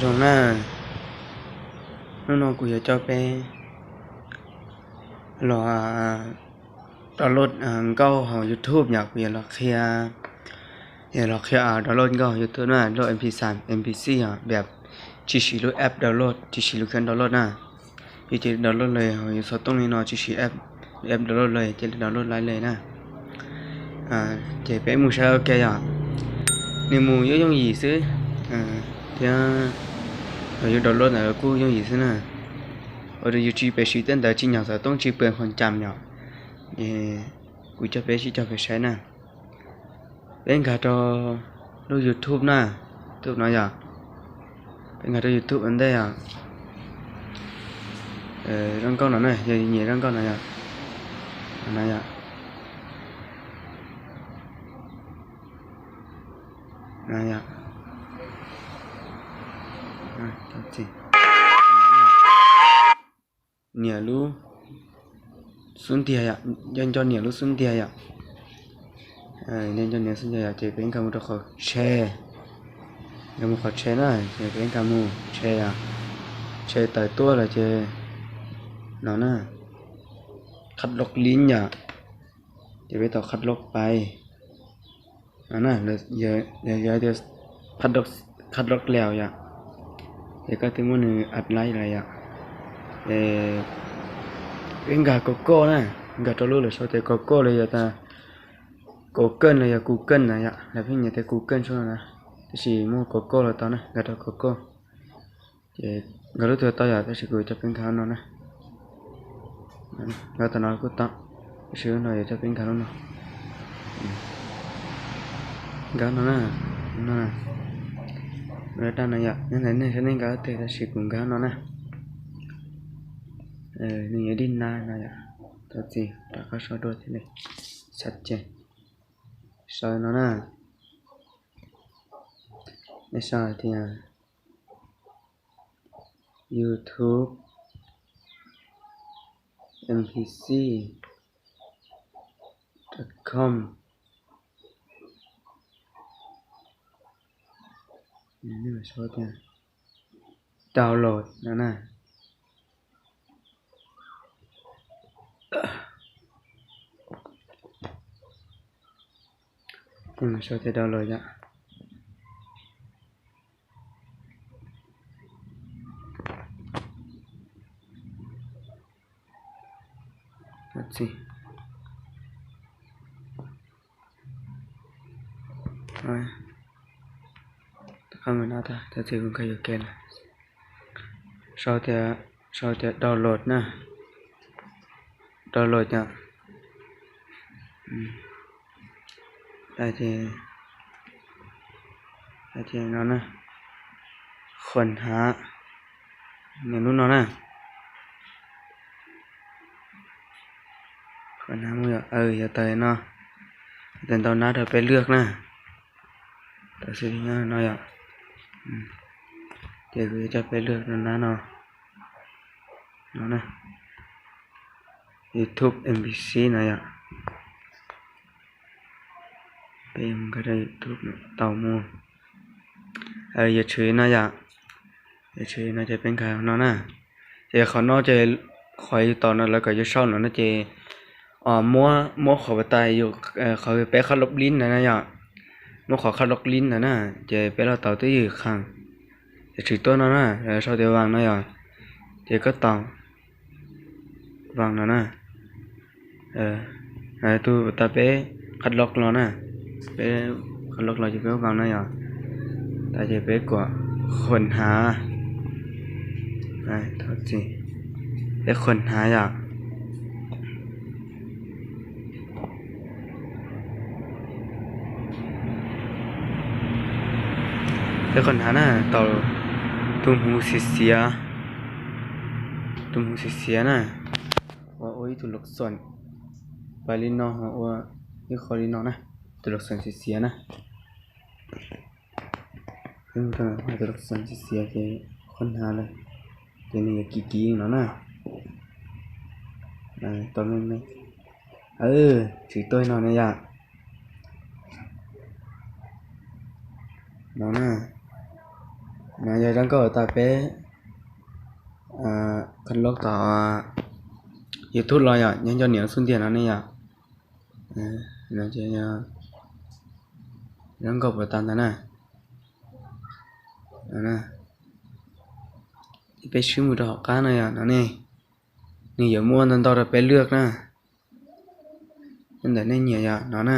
Zoo na, hnub no kuv yuav coj peb los download nkauj hauv YouTube yom, kuv yuav los qhia, yuav los qhia download nkauj hauv YouTube na, lub M P three, M P three yom, npam tsis siv lub app download, tsis siv lub khab download na. Yus ces download los hauv yus xov tooj li no tsis siv app, app download los ces download laib li na. Ces peb mus saib ua ke yom, nws mus yooj yooj yim xwb, thiab yus download ntawd kuj yooj yim xwb na. Ua rau yus tsis pes siv tej ntawd, tsis nyob xov tooj tsis pes qhov ncam yom. Kuv coj peb sib cog peb saib na. Peb nkag rau lub YouTube na, YouTube no yom. Peb nkag rau YouTube ua ntej yom. Zaj nkauj no na, yog nyiam zaj nkauj no yom, no yom, no yom, niam lub xub ntiag yom, nco nco niam lub xub ntiag yom. Nco nco niam xub ntiag yom, ces peb nkag mus rau qhov tshe, nkag mus qhov tshe na, ces peb nkag mus tshe yom, tshe tawm tuaj lawm ces no na, qhab loj lib yom, ces peb tau qhab loj pais no na, yog tias qhab loj liaus yom, ces koj twb muab nws ad laib lawm yom. Peb nkag kaum koj na, nkag rau lub lawv sau tias kaum koj los yog tas kaum keej los yog kuv keej na yom, lawv pheej nyiam tias kuv keej sub no na, tab sis muaj kaum koj los tau na, nkag rau kaum koj. Ces nkag lub twg tau yom, tab sis kuv coj peb nkag no na. Nkag tau no kuj tau, tab sis lub no yuav coj peb nkag lub no. Nkag no na, no, lub daj no yom, nyob ntawm nej saib nej nkag twg, tab sis kuv nkag no na. Nws yuav dib na no yom, thov txim rov qab sau dua thiab li. Xav ces sau no na, nej sau hais tias YouTube M P three dot com. Download no na. Sau tias download yom. Thov txim, sau tias, sau tias download na, download yom. Hais tias no na, khuam hnav, nias lub no na. Khuam hnav mus yom, yog tawm no, tawm ntau nab rau peb lwaj na. Tau xws li no yom, ces kuv yuav coj peb lwaj rau nab no, no na, YouTube M P three no yom. Peb yuav mus nkag rau YouTube tau mus. Yuav tshwm no yom, yuav tshwm no ces peb nkag no na. Ces qhov no ces qhov yus tos no lawv kom yus sau no no ces muab, muab qhov uas tais yus, qhov peb qhab loj lib ntawd na yom, muab qhov qhab loj lib ntawd na, ces peb los tau twj ywm qhas. Ces tshwm tuaj no na, lawv sau tias vas no yom, ces koj tos vas no na. Tus tas peb qhab loj los na, peb qhab loj los ces peb vas no yom, tas ces peb kuam khuam hnav, thov txim, peb khuam hnav yom. Peb khuam hnav na, tau tus hmuv xiav xiav, tus hmuv xiav xiav na, ua ua ib tug laj xom, pais li no ho ua ib qho li no na, tus laj xom xiav xiav na. Tus laj xom xiav xiav ces khuam hnav lawm, ces nws yuav kiv kiv no na. Tau me me, tshwm tuaj no na yom, no na. No yog zoo nkauj tas peb khon loj tom YouTube los yom, nyob nco niam xub ntiag no ne yom. Zoo nkauj puas tas ntag na. Peb swb mus rau hauv qab no yom, no ne. Nws yuav muaj ntau ntau rau peb lwaj na. Ntawm nej nyiam yom, no na.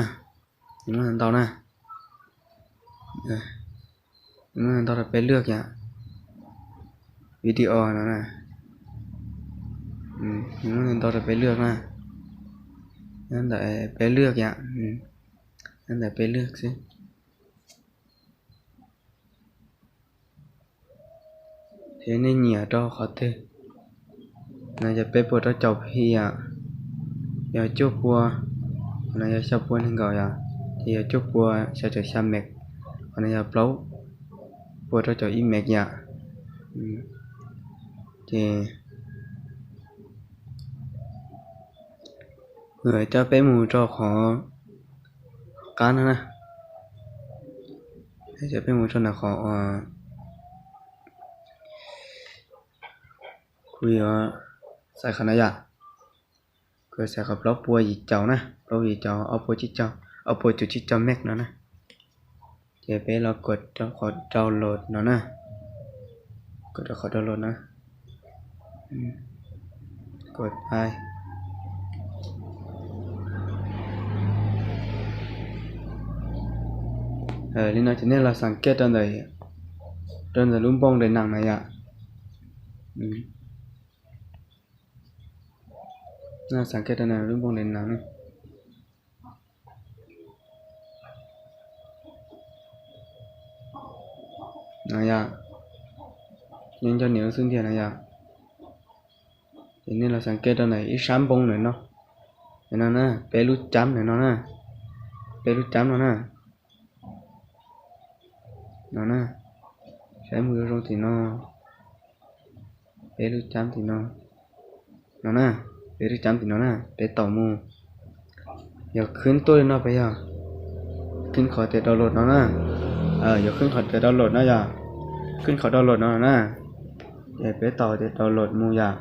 Nws muaj ntau na. Nws muaj ntau rau peb lwaj yom. Video no na. Nws muaj ntau rau peb lwaj na. Nyob ntawm peb lwaj yom. Nyob ntawm peb lwaj xwb. Ces nej nyiam rau qhov twg? No yog peb puas rau caum P yom, yog cuaj pua, qhov no yog xya pua nees nkaum yom, ces yog cuaj pua xya caum xya meg, qhov no yog plaub pua rau caum ib meg yom. Ces nws coj peb mus rau qhov qab no na. Coj peb mus rau ntawm qhov uas kuv yuav xaiv qhov no yom. Kuv yuav xaiv qhov plaub pua yim caum na, plaub pua yim caum, ob pua cuv tsib caug meg no na. Ces peb los kos rau qhov download no na. Kos rau qhov download no. Kos pais. Li no ces nej los xav kiaj rau ntawm, rau ntawm lub npooj daim nees na yom. Xav kiaj rau ntawm lub npooj daim nees na. No yom, nyob nco niam lub xub ntiag no yom. Ces nej los xav kiaj rau ntawm ib sab npooj ntawm no, no na, peb lub cab ntawm no na, peb lub cab no na. No na, saib mus zoo zoo tim no, peb lub cab tim no, no na, peb lub cab tim no na, peb taum mus. Yog khwb tuaj li no peb yog khwb qhov tias download no na. Yog khwb qhov tias download no yom, khwb qhov download no na. Ces peb taum tias download mus yom.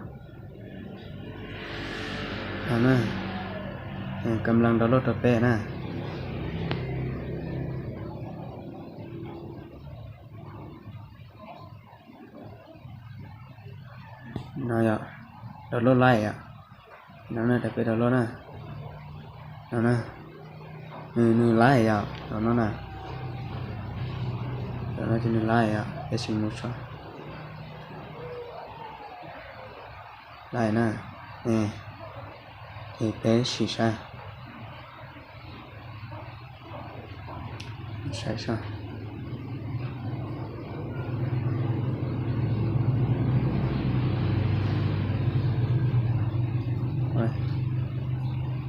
No na, kam leej download rau peb na. No yom, download lawm yom. No na, peb download na. No na, nws lawm yom, no na. No ces nws lawm yom, peb sim mus tso. Lawm na, ces peb sim saib. Saib saib.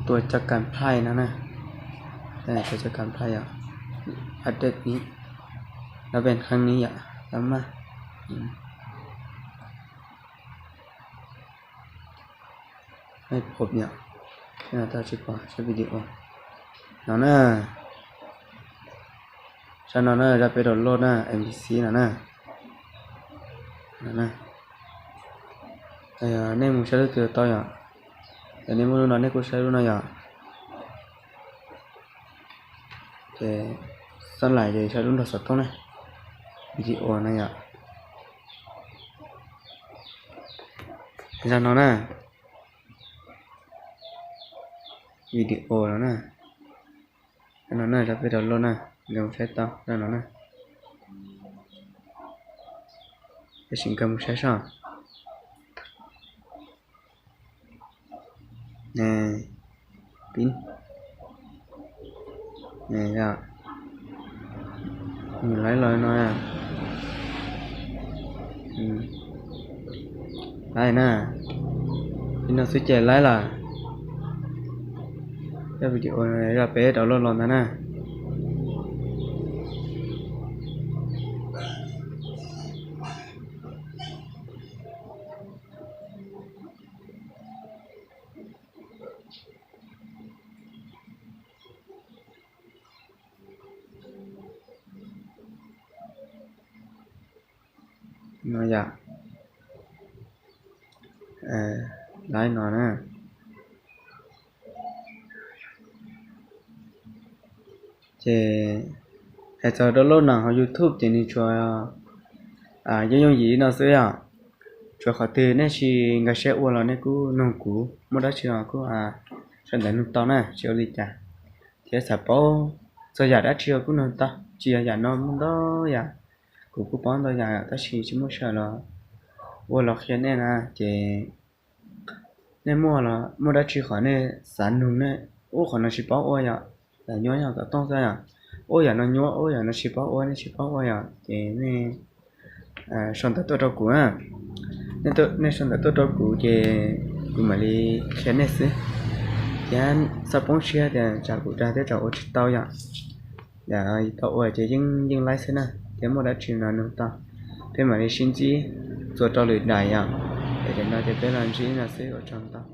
Tua cov kam play no na. Tua cov kam play yom. Update ib, lab pes kheeb ib yom, lab maj. Pom yom, tsis pom saib video. No na, saib no na, zaj peb download na, M P C no na. Nej mus saib lub twg tau yom. Yog nej muaj lub no nej kuj saib lub no yom. Ces xab lais ces saib lub nrog xov tooj na, video no yom. Zaj no na, video no na. Zaj no na, zaj peb download na, nkag mus saib tau zaj no na. Peb sim nkag mus saib soj. Pib, nws laiv los no. Laiv na, li no xwb ces laiv lawm. Zaj video zaj peb download los ntag na. no yom, lawv no na. Ces hais txog download no hauv YouTube ces nws tsuas yooj yooj yim no xwb yom. Tsuas qhov twg nej tsis nkag siab ua los nej kuj nug kuv, muaj dab tsi los kuj sawv daws nug tau na, tsis ua li cas. Thiab xav paub txog yam dab tsi los kuj nug tau, tsis yog yam no, muaj ntau yam, kuv kuj paub ntau yam tab sis tsis muaj sij hawm los ua los qhia nej na. Ces nej muaj los muaj dab tsi qhov nej xav nug ne, ub qhov no tsis paub ua yom, yam nyuaj yog kom tooj xwb yom, ub yam no nyuaj, ub yam no tsis paub ua, nej tsis paub ua yom, ces nej sau ntawv tuaj rau kuv na. Nej sau ntawv tuaj rau kuv ces kuv mam li qhia nej xwb. Thiab txhob poob siab tias tsam kuv dag thiab tsam ua tsis tau yom. Yam tau ua ces yeej yeej laib xwb na, thiab muaj dab tsi no nug tau, peb mam li sib ntsib txuas rau lwm daim yom. Es tiam no ces peb los ntsib no xwb, ua tsaug ntau.